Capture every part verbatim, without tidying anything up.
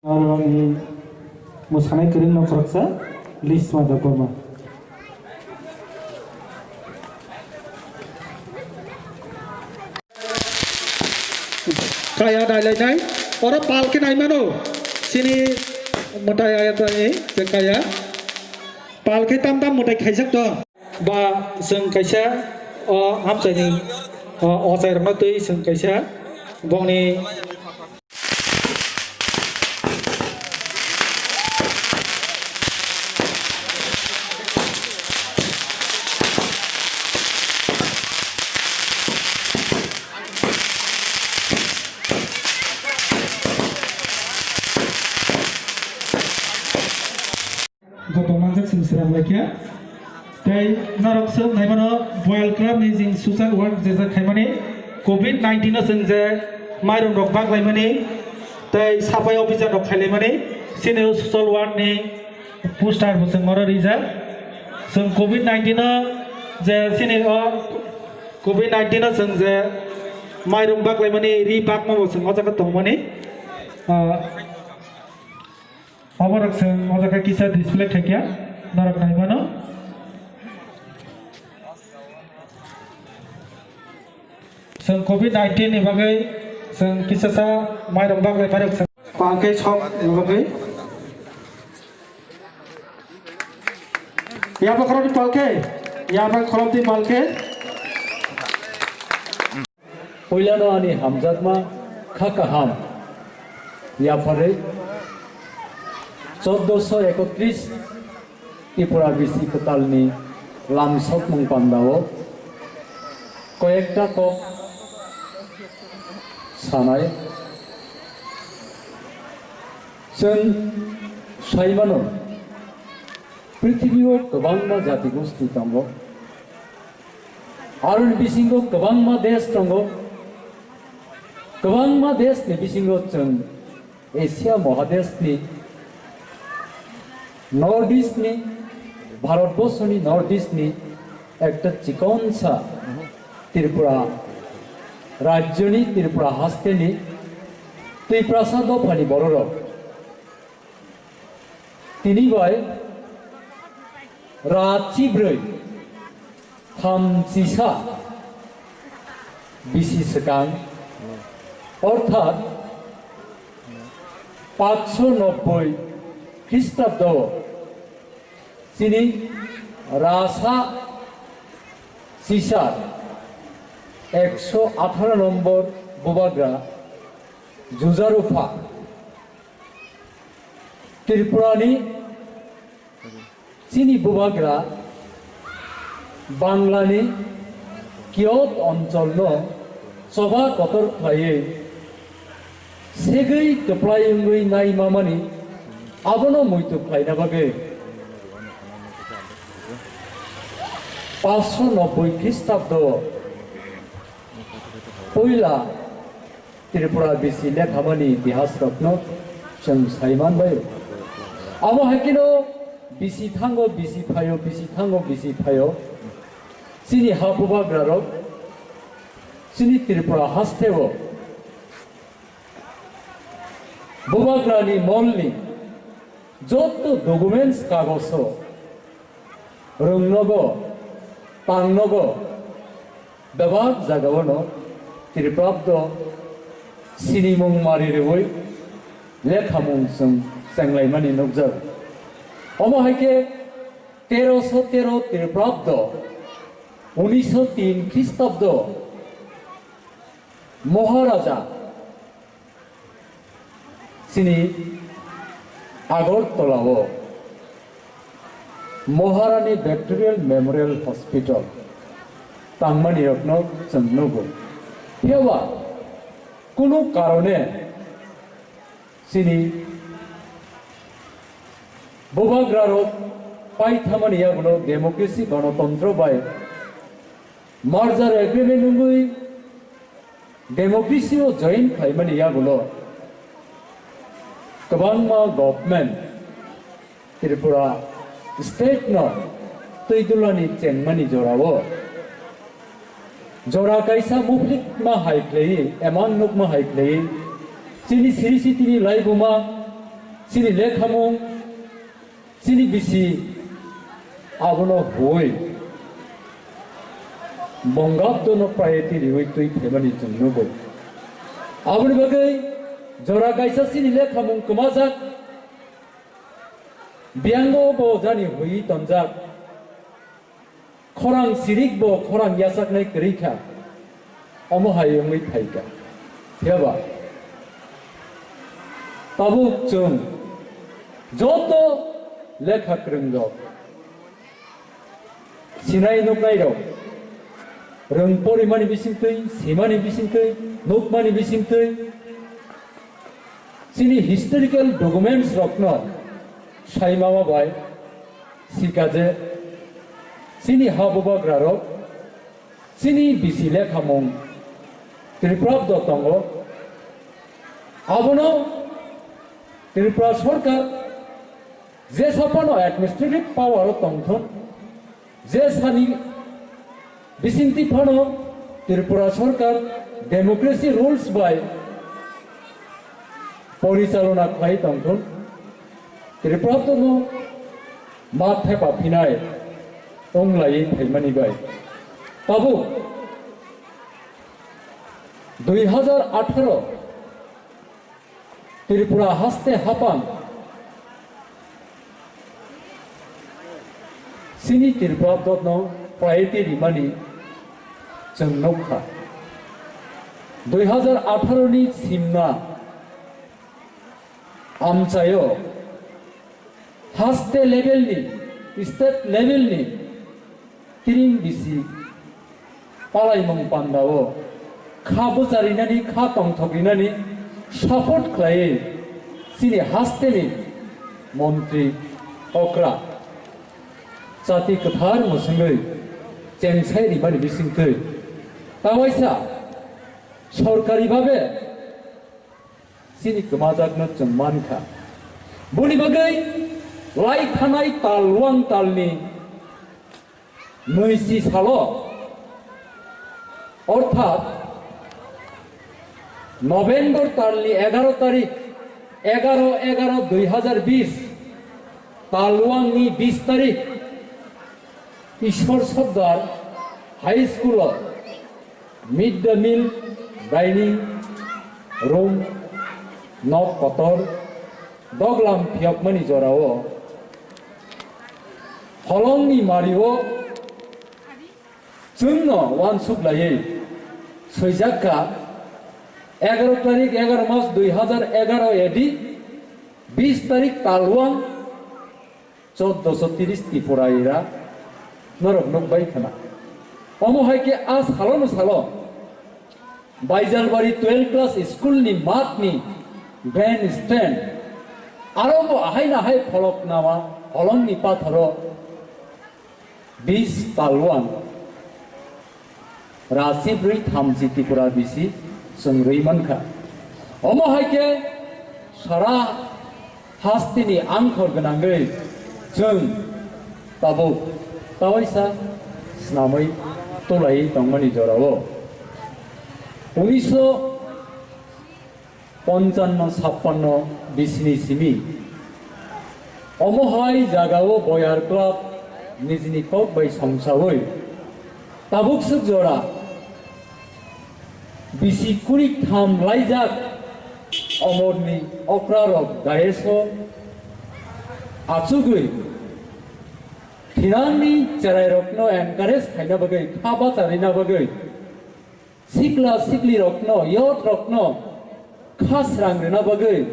Aro ani mwsanai kwrwngno khoroksa Lisma Debbarma. Kaya nailainai, oro pal khe naimano, chini mwtai ayatani je kaya, pal khe tam tam mwtai khaijak tong. Ba chwng kaisa o hamchaini o ochairokno twi chwng kaisa bongni joto manjak chwng swnam lai kha. Tei norok swk naimano Boyal Club ni jing social work je je khaimani, covid nineteen no chwng je mairum rok bak laimani tei sapai officer rok khailaimani, sini o social work ni poster bo chwng oro rijak. Chwng covid nineteen no je sini o covid nineteen no chwng je mairum bak laimani, ri bakma bo chwng o jaga tongmani. Ah, Oborok chwng o jaga kisa display khaikha, norok naimano. Chwng covid nineteen ni bagwi chwng kisa sa mairum bagwi mairum chwng. Pangkhe sok ni bagwi. Yaba khorokni palkhe, yaba khorokni palkhe. Puilano ani hamjakma kha kaham yapharwi chordoso ekotris Tripura bisi kwtalni lamsokmung pandao koyekta kok sanai. Chwng saimano, prithibi o kwbangma jati gosti tongo. Aroni bisingo kwbangma desh tongo. Kwbangma deshni bisingo chwng Asia Mahadeshni, North East ni, Bharatborsoni North East ni ekta chikonsa Tripura rajyoni, Tripura hasteni Tiprasa dophani bororok tini bai rat chibrwi thamchisa bisi swkang, orthat patsho nobboi Khristabdo chini rasa sisar ekso atharo nombor bubagra Jujarupha Tripurani chini bubagra Banglani Kiyot oncholno choba kotor khlaiwi segwi kwplai wngwi naimamani abono muitu khlaina bagwi patsho nobboi Khristabdo puila Tripura bisi lethamani itihasrokno chwng sai manbai. Amo hai kheno bisi thango bisi phaio, bisi thango bisi phaio. Chini ha bubagrarok, chini Tripura hasteo bubagrani molni joto documents kagoso rwngnogo, tangnogo, bebak jagao no Tripurabdo sinimung mari rwui lethamung chwng chenglaimani nukjago. Omo hai khe teroso tero Tripurabdo unisho tin Khristabdo Maharaja chini Agartala o Maharani Victorial Memorial Hospital tangmani rokno chwng nugo. Phiyaba kunu karone chini bubagrarok paithamani yagulo democracy, gonotontro bai merger agreement wngwi democracy o join khlaimani yagulo kwbangma government Tripura state no twi dulani chengmani jorao jora kaisa muphlikma hai khlaiwi, emang nukma hai khlaiwi chini siri sitini laibuma Chini lekhamung, chini bisi abono huwi Bongabdono priority riwi twi phaimani chwng nugo. Aboni bagwi jora kaisa chini lekhamung kwmajak, biyango bo jani huwi tonjak. Khorang sirik bo khorang yachaknai kwrwi kha, omo hai wngwi phai kha. Phiya ba tabuk chwng joto lekha kwrwng rok, sinai nuknai rok, rwng porimani bisingtwi, simani bisingtwi, nukmani bisingtwi, chini historical documents rokno sai mama bai sika je chini ha bubagra rok chini bisi lekhamung Tripurabdo tongo. Abono Tripura sorkar jesa phano administrative power o tongthon, jesani bisingtwi phano Tripura sorkar democracy rules bai porichalona khlai tongthon, Tripura tono ma thepa phinai tonglai phaimani bai. Tabuk dui hazar atharo Tripura haste hapang chini Tripura dotno priority rimani chwng nukha. Dui hazar atharo ni simna amchaio haste level ni, state level ni tiring bisi palaimung pandao kha bwcharinani, kha tongthokrinani support khlaiwi chini hasteni montri okra chati kwthar mwswngwi chengsai rimani bisingtwi tawaisa sorkari babe chini kwmajakno chwng mankha. Boni bagwi lai thanai tal wang talni nwichi salo, orthat November talni egaro tarik, egaro egaro dui hazar bis, talwangni bis tarik, Ishwar Sardar High School o mid day meal, dining room, nok kotor, doglam phiyokmani jorao holongni mario chwngno uansuk laiwi swijak kha, egaro tarik, egaro mas dui hazar egaro A D, bis tarik talwang, chauddosho tiris Tripura era norok nukbai khna. Omo hai khe a salono salo Baijalbari twelve class school ni mat ni grand stand aro bo ahai nahai pholok nama holong ni patharo bis talwang rasi brwi thamchi Tripura bisi chwng rwi mankha. Omo hai khe sara hasteni angkhor gwnangwi chwng tabuk tawaisa snamwi tolaiwi tongmani jorao unisho ponchanno sappanno bisini simi omo hai jagao Boyar Club nijini kok bai songsawi tabuk swk jora bisi kurik tham laijak omorni okrarok dayeso achugwi thinangni cherairokno encourage khaina bagwi kha bacharina bagwi sikla siklirokno, youth rokno kha srang rwna bagwi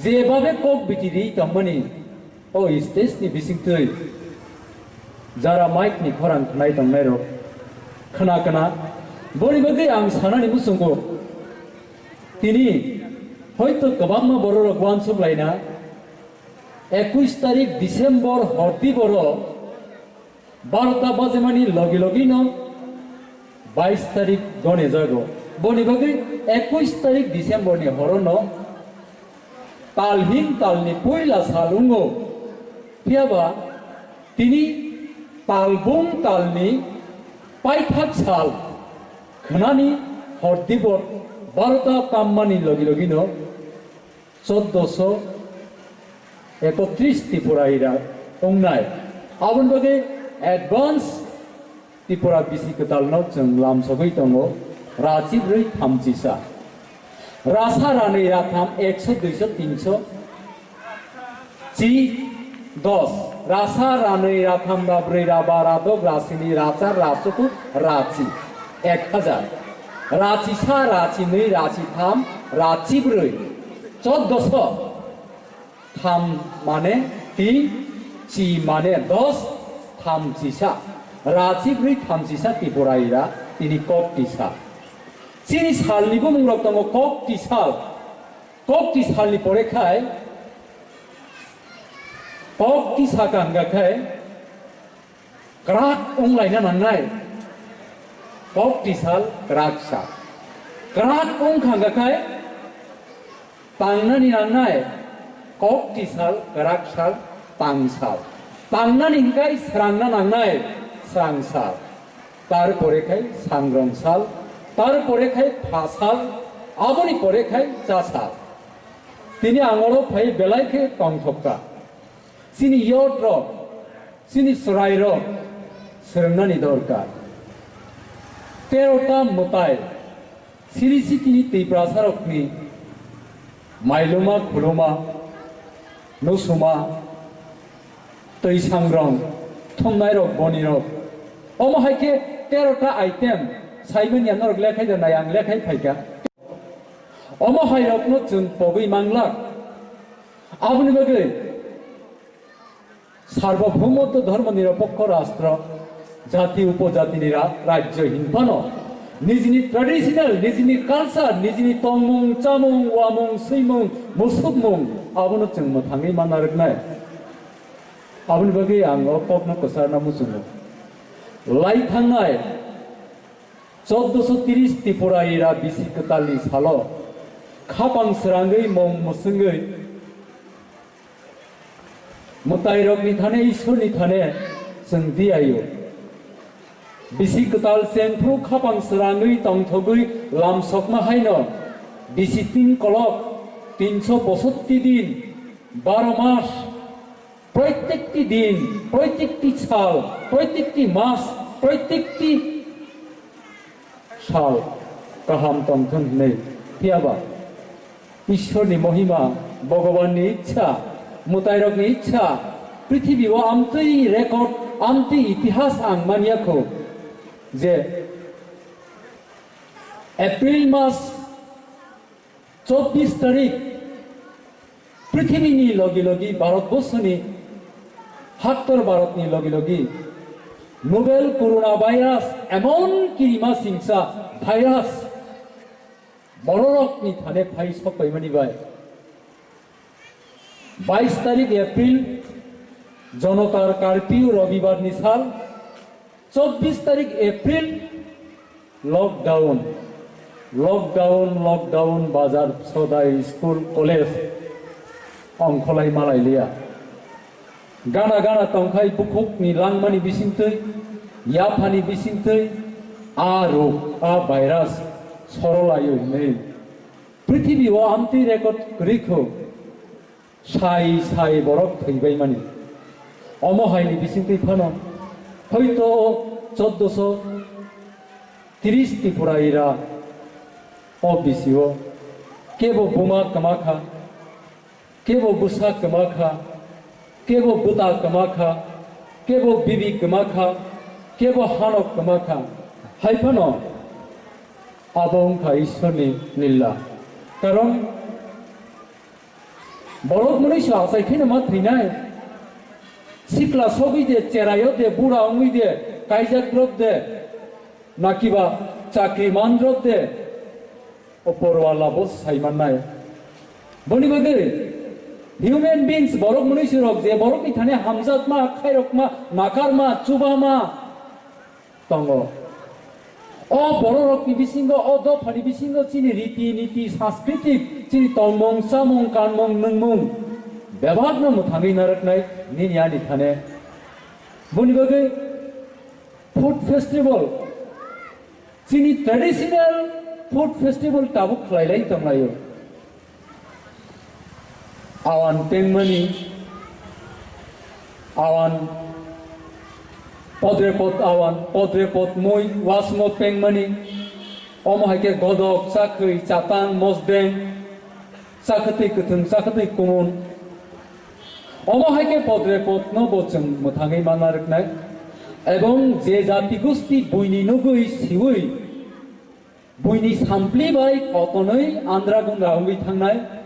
je babe kok biti ri tongmani o stage ni bisingtwi jara mic ni khorang khnai tongnairok khna khna boni bagwi ang sanani muchungo tini hoito kwbangma bororok uansuk laina ekush tarik December horti boro barota bajemani logi logino bais tarik gone jago. Boni bagwi ekush tarik December ni horono talhing talni puila sal wngo. Phiyaba tini talbung talni paithak sal khnani hor dibor barota tammani logi logino Choddoso ekotris Tripura ira wngnai. Aboni bagwi advance Tripura bisi kwtalno chwng lamsogwi tongo, rachi brwi thamchisa. Rasa ranwi ratham ekso, duiso, tinso, chi, dos. Rasa ranwi ratham, rabrwi, raba, radok, rasini, rachar, rachuku, rachi, ek hajar. Rachisa, rachinwi, rachitham, rachibrwi, choddoso. Tham mane tin, chi mane dos, thamchisa. Rachibrwi thamchisa Tripura ira tini koktisa. Chini salni bumungrok tongo koktwi sal. Koktwi salni pore khai, koktwi saka hwnga khai, kwrak wng laina nangnai. Koktwi sal, kwrak sal. Kwrak wng kha hwnga khai tangnani nangnai. Koktwi sal, kwrak sal, tang sal. Tangnani hwnkhai srangna nangnai, srang sal. Tar pore khai sangrong sal. Tar pore khai pha sal. Aboni pore khai cha sal. Tini ang oro phai belai khe tongthokka. Chini youth rok, chini chwrairok swrwngnani dorkar. Terota mwtai, siri sikini Tiprasarokni mailuma khuluma, nusuma, twi sangrong, thumnairok, bonirok. Omo hai khe terota item saimanya norok lekhai da nai, ang lekhai phaikha. Omo hairokno chwng pogwi manglak. Aboni bagwi Sarbobhoumoto dhormo nirapokho rastro, jati upojatini ra-, rajyo hinphano, nijini traditional, nijini culture, nijini tongmung, chamung, uamung, swimung, musukmung, abono chwng mwthangwi manna rwknai. Aboni bagwi ang o kokno kwcharna muchungo. Lai thangnai choddoso tris Tripura ira bisi kwtalni salo khapang srangwi mung mwswngwi mwtairokni thane, Ishwarni thane chwng diyaio. Bisi kwtal chengphru khapang srangwi tongthogwi lamsokma haino bisi tin kolok tinso posotti din, baro mas, proitekti din, proitekti sal, proitekti mas, proitekti sal kaham tongthwng hwnwi. Phiyaba Ishwarni mohima, Bhagwanni ichha, mwtairokni ichha, prithibi o amtwi record, amtwi itihas ang manya kho je April mas chobbish tarik Prithibini logi logi Bharatborsoni haktor Bharatni logi logi novel corona virus emon kirima singsa virus bororokni thane phai sokpaimani bai bais tarik April jonotar curfew robibarni sal chobbish tarik April lockdown, lockdown, lockdown, bazar, sodai, school, college, ongkholai malai liya. Gana gana tongkhai bukhukni langmani bisingtwi, yaphani bisingtwi, a rog, a virus sorolayo hinwi prithibi o amtwi record kwrwi kho. Sai sai borok thwibaimani. Omo haini bisingtwi phano hoito o choddoso tris Tripura ira o bisio kebo buma kwma kha, kebo bwsa kwma kha, kebo bwta kwma kha, kebo bibi kwma kha, kebo hanok kwma kha. Hai phano abo wngkha Ishwarni lila. Karon Borok mwnwi se achai kheno ma thwinai. Sikla sogwi de, cheraio de, bura wngwi de, kaijak rok de, nakiba chakri man rok de, oporwala bo sai mannai. Boni bagwi human beings borok mwnwi se rok je borokni thani hamjakma, khairokma, nakarma, chubama, tongo. O bororokni bisingo, o dophani bisingo chini riti niti, sanskritik, chini tongmung, chamung, kanmung, nwngmung bebakno mwthangwi narwknai nini ani thane. Boni bagwi food festival, chini traditional food festival tabuk khlailai tonglaio. Awan pengmani, awan podrepot awan, podrepot mui, wasmo pengmani, omo hai khe godok, chakhwi, chatang, mosdeng, chakhwtwi kwthwng, chakhwtwi kumun, omo hai khe podrepotno bo chwng mwthangwi manna rwknai. Ebong je jati gusti buini nugwi siwi, buini sampli bai kotonwi andra gundra wngwi thangnai,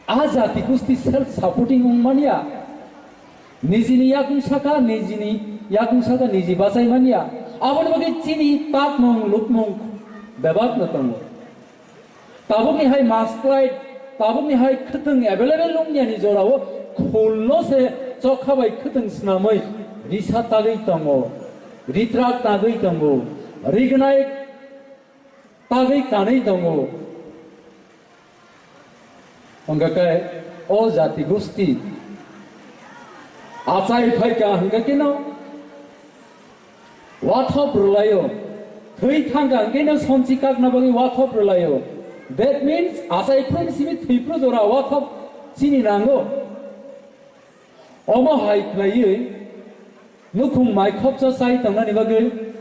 a jati gusti self supporting wngmania, nijini yakung saka, nijini yakung saka niji bachai mania, aboni bagwi chini takmung lukmung bebakno tongo. Tabukni hai maslai, tabukni hai khwtwng available wngya ni jorao khulno se chokha bai khwtwng snamwi risa tagwi tongo, ritrak tagwi tongo, rignai tagwi kanwi tongo. Hwnkha khe o jati gusti achai phaikha hwnkha khe no wathop rwlaio, thwi thangkha hwnkhe no sonchi kakna bagwi wathop rwlaio. That means achai phung simi thwi phru jora wathop chini nango. Omo hai khlaiwi nukhung mai khopsa chai tongnani bagwi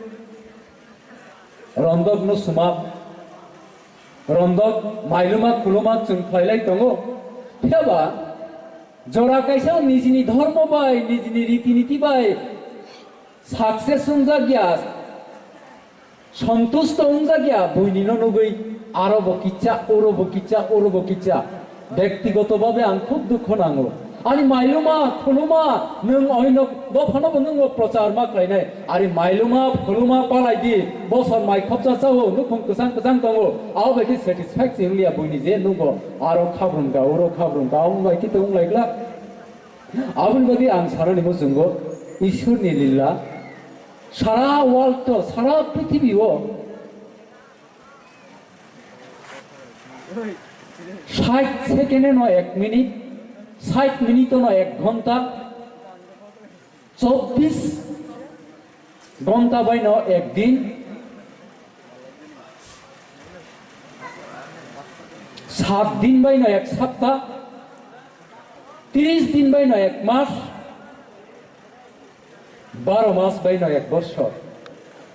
rondok no suma, rondok mailuma khuluma chwng khlailai tongo. Phiyaba jora kaisa nijini dhormo bai, nijini riti niti bai success wngjak ya, sontusto wngjak ya, buini no nugwi aro bo kicha, oro bo kicha, oro bo kicha. Bektigoto bhabe ang khub dukho nango. Ani mailuma, khuluma, nwng oino dophano bo nwng bo prochar ma khlainai. Ari mailuma, khuluma palai di, bosor mai khopsa chao, nukhung kwchang kwchang tongo. Abo bai khe satisfaction wngya buini je nugo, aro khabrumka, oro khabrumka, abo bai khe tong lai glak. Aboni bagwi ang sanani muchungo Ishwarni lila. Sara world to, sara prithibi o sait second no ek minute, sait minute no ek ghonta, chobbish ghonta bai no ek din, sat din bai no ek sapta, tris din bai no ek mas, baro mas bai no ek bosor.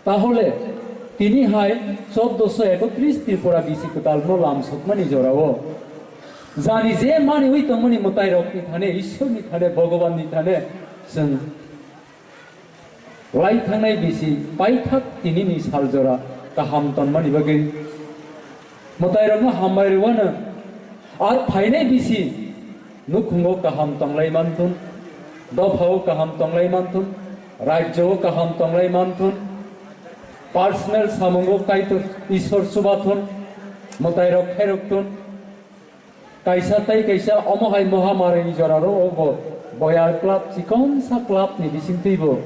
Tahole tini hai choddoso ekotris Tripura bisi kwtal no lam sukmani jorao jani je mani ui tongmani mwtai rok ni thane, Ishwar ni thane, Bhagavan ni thane chwng lai thangnai bisi paithak tinini saljora kaham tonmani bagwi mwtairokno hambai rwano. Ar phainai bisi nukhungo kaham tonglai manthun, dophao kaham tonglai manthun, rajyo kaham tonglai manthun, personal samungo Kaitor Ishwar chubathun, mwtairok khairokthun. Kaisa tai kaisa omo hai mohamari ni jora ro o bo boyar club, chikonsa club ni bising twi bo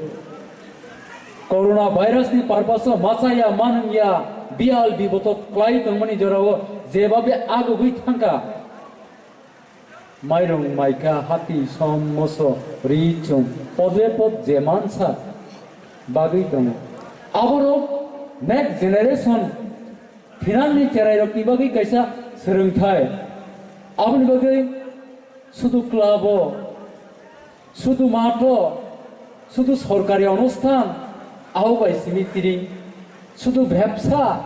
corona virus ni purpose o machaya manung ya, bial biboto klai tongmani jora o jebabe agugwi thangka. Mairung maikha, hati, som, moso, ri, chum, podre pod je mansa bagwi tongo. Aborok next generation thinangni cherairokni bagwi kaisa swrwngthai. Aboni bagwi sudu club o, sudu math o, sudu sorkari onusthan, abo bai simi tiring, sudu bebsa,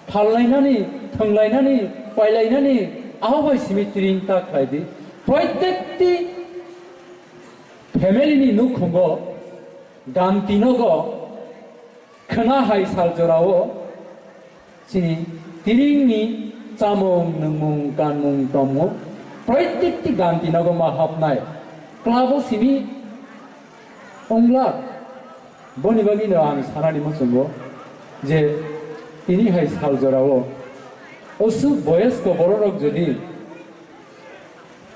phallainani, thwnglainani, pailainani, abo bai simi tiring ta khlai di. Proitekti family ni nukhungo, ganti nogo, khwna hai sal jorao, chini tiringni chamung, nwngmung, ganmung, tongmung, proitekti ganti nogo ma hapnai. Club o simi ongla, boni bagwi no ang sanani muchungo je tini hai sal jorao, osuk boyosko bororok jodi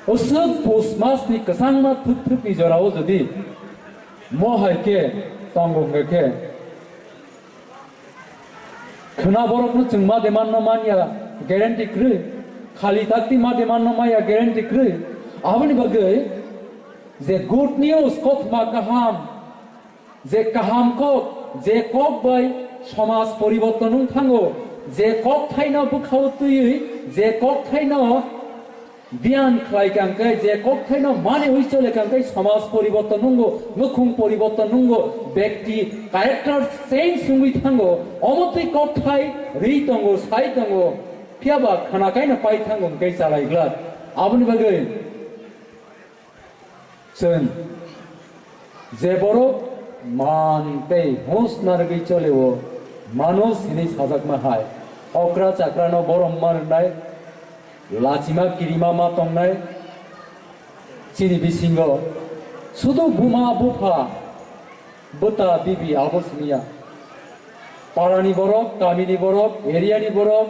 osuk pus mas ni kwchangma thuk thuk ni jorao jodi mo hai khe tongo hwnkhe khe, khwna borokno chwng ma demand no manya guarantee kwrwi, khali takti ma demand no maya guarantee kwrwi. Aboni bagwi je good news, kothoma kaham, je kaham kok, je kok bai somaj poriborton wng thango, je kok thaino bwkhao twiwi, je kok thaino Biyan khlai kang khe, je kokthaino mani hui chole kang khe, samaj poriborton nungo, nukhung poriborton nungo, bekti character change wngwi thango, omo twi kokthai rwi tongo, sai tongo, phiyaba khana kaino pai thango hwnkhe chalai glak. Aboni bagwi chwng je borok man tei hus narwgwi choleo, manush hinwi sajakma hai, okra chakrano borom ma rwnai, lachima kirima ma tongnai, chini bisingo sudu buma bupha, bwta bibi abo simiya. Parani borok, kamini borok, area ni borok,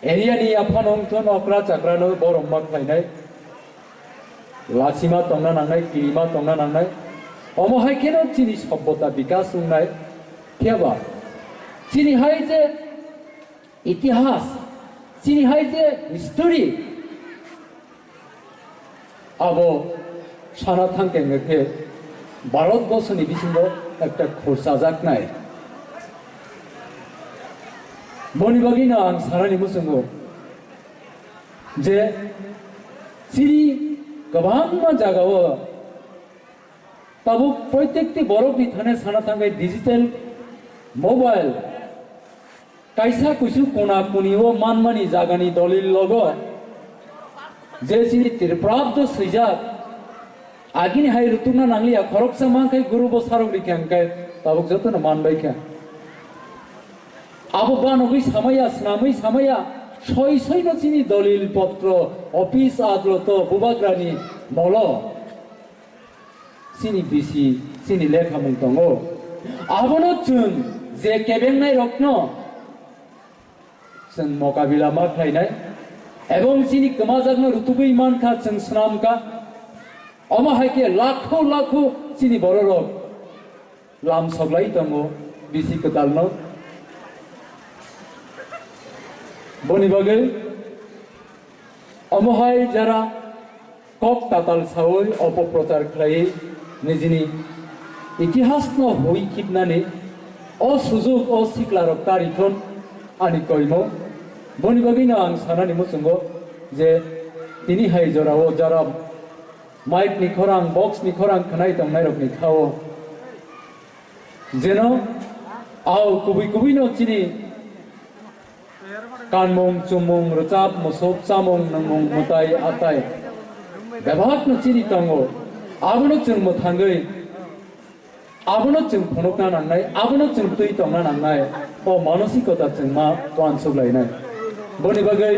area ni yaphano wngthon okra chakrano borom ma khlainai. Lachima tongna nangnai, kirima tongna nangnai. Omo hai kheno chini sobbota bikas wngnai. Phiyaba chini hai je itihas, chini hai je history, abo sana thangkhe hwnkhe Bharat borsoni bisingo ekta khursajaknai. Boni bagwino ang sanani muchungo je chini kwbangma jagao tabuk proitekti borokni thani sana thangkhe digital mobile kaisa kuisu kona kuni o manmani jagani dolil logo je chini Tripurabdo swijak agini hai rutukna nangliya, khoroksa mankhe guru bo sarok rikha hwnkhe tabuk jotono manbaikha. Abo banogwi samaya, snamwi samaya, soi soino chini dolil potro, office adloto, bubagrani molo chini bisi, chini lekhamung tongo. Abono chwng je kebengnai rokno chwng mokabila ma khlainai, ebong chini kwmajakno rutugwi mankha, chwng snamkha. Omo hai khe lakho lakho chini bororok lam soglai tongo bisi kwtalno. Boni bagwi omo hai jara kok tatal sawi opoprochar khlaiwi nijini itihasno hui khibnani o sujuk o siklarok tari thun ani koimo. Boni bagwino ang sanani muchungo je tini hai jorao jara mic ni khorang, box ni khorang khwnai tongnairokni khao jeno au kubui kubui no chini kanmung, chumung, rwchap, musup, chamung, nwngmung, mwtai, atai bebak no chini tongo. Abono chwng mwthangwi, abono chwng phunukna nangnai, abono chwng twi tongna nangnai, o manosikota chwng ma uansuk lainai. Boni bagwi